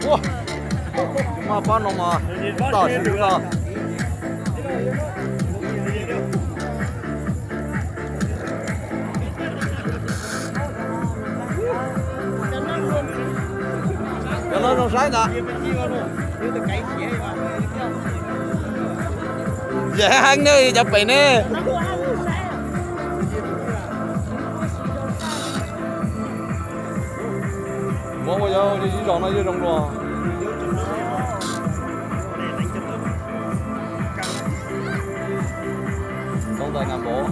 Ua, maj pab no mas tam sim no. Cov no zoo saib ntag. Yam heev ne, cov pem ne. Muab ua yog li ib zos no yeej zoo dua. Tau ntawm nas npov.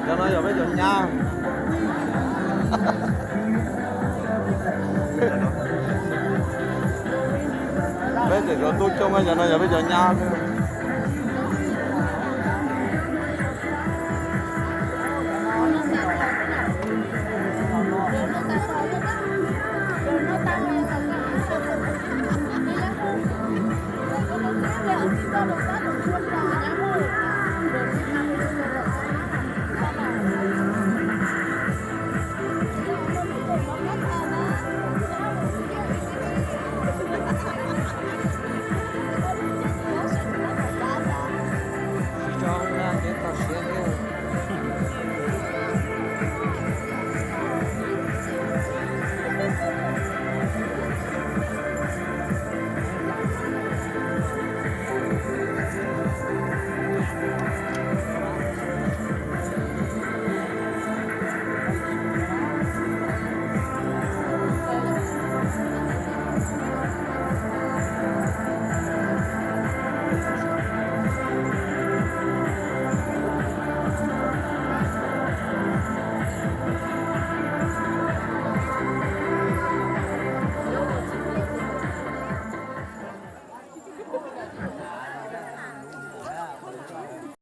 Cov no yog peb cov nyab. Peb tseem tau tub coob, cov no yog peb cov nyab.